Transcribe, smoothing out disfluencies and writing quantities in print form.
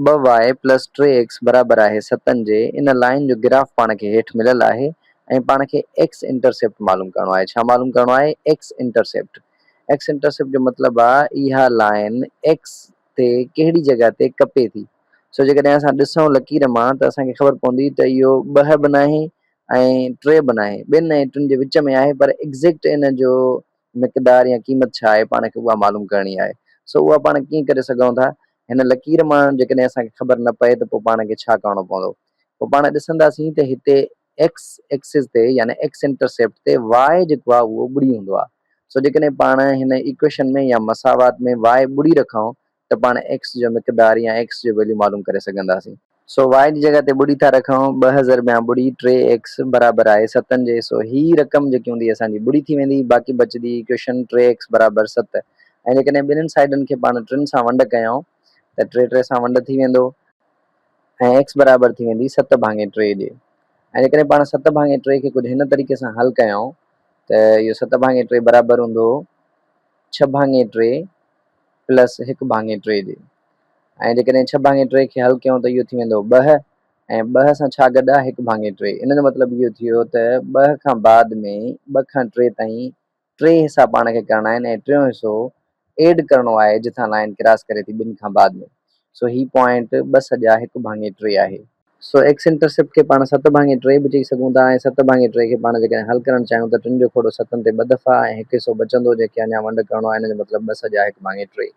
ٻه واء پلس ٽي ايڪس برابر آهي ستن جي ان لائين جو گراف پاڻ کي هيٺ مليل آهي ۽ پاڻ کي ايڪس انٽرسيپٽ معلوم ڪرڻو آهي. ڇا معلوم ڪرڻو آهي؟ X intercept. ايڪس انٽرسيپٽ جو مطلب آ اها لائين ايڪس تي ڪهڙي جڳهه تي ڪپي ٿي. سو جيڪڏهن اسان ڏسون لڪير مان ته اسان کي خبر پوندي ته اهو ٻه به ناهي ۽ ٽي به ناهي ٻن ۽ ٽن جي وچ ۾ آهي پر ايگزيڪٽ ان جو مقدار يا قيمت ڇا آهي پاڻ کي اها معلوم ڪرڻي آهي. سو اها پاڻ ڪيئن ڪري سگهون ٿا؟ هن لڪير مان جيڪڏهن اسان کي خبر نه پئي ته پوء پاڻ کي ڇا ڪرڻو پوندو؟ پوء پاڻ ڏسنداسين ته هتي ايڪس ايڪسز تي يعني ايڪس انٽرسيپٽ تي واء جيڪو آهي اهو ٻڙي هوندو آهي. سو جيڪڏهن پاڻ هن ايڪويشن ۾ يا مساوات ۾ واء ٻڙي رکون ته پاڻ ايڪس جو مقدار يا ايڪس جو ويليو معلوم ڪري سگهنداسين. سو واء جي جڳهه تي ٻڙي ٿا رکون، ٻه ضربيان ٻڙي ٽي ايڪس برابر آهي ستن جي، سو هي رقم جيڪي هوندي اسان جي ٻڙي ٿي ويندي، باقي بچندي ايڪويشن ٽي ايڪس برابر ست ۽ جيڪڏهن ٻنهين سائيڊن کي پاڻ ٽن سان ونڊ ڪيون ته ٽي ٽي سان ونڊ ٿي ويندو ۽ ايڪس برابر ٿي ويندي ست ڀاڱي ٽي جي ۽ جيڪڏهن پاڻ ست ڀاڱي ٽي کي ڪجهه هن طريقي سان حل ڪيون ته اهو ست ڀاڱي ٽي برابر هوندو ڇهه ڀاڱي ٽي پلس هڪ ڀاڱي ٽي جي ۽ جيڪڏهن ڇهه ڀاڱي ٽي کي حل ڪيون ته اهو ٿي ويندو ٻه ۽ ٻه سان ڇا گڏ آهي هڪ ڀاڱي ٽي ان جو مطلب اهو ٿيو ته ٻه کان بعد ۾ ٻه کان ٽي تائين ٽي حصا پاڻ کي ڪرڻا آهن ۽ ٽيون حصو ايڊ ڪرڻو آهي جتان لائين ڪراس ڪري ٿي ٻن کان بعد ۾ سو هي پوائنٽ ٻه سڄا هڪ ڀاڱي ٽي آهي. سو ايڪس انٽرسيپٽ کي پاڻ ست ڀاڱي ٽي به چئي سگهون ٿا ۽ ست ڀاڱي ٽي کي پاڻ جيڪڏهن حل ڪرڻ چاهيون ته ٽن جو کوڙو ستن تي ٻه دفعا ۽ هڪ حصو بچندو جنهن کي اڃا ونڊ ڪرڻو آهي ان جو مطلب ٻه سڄا هڪ ڀاڱي ٽي.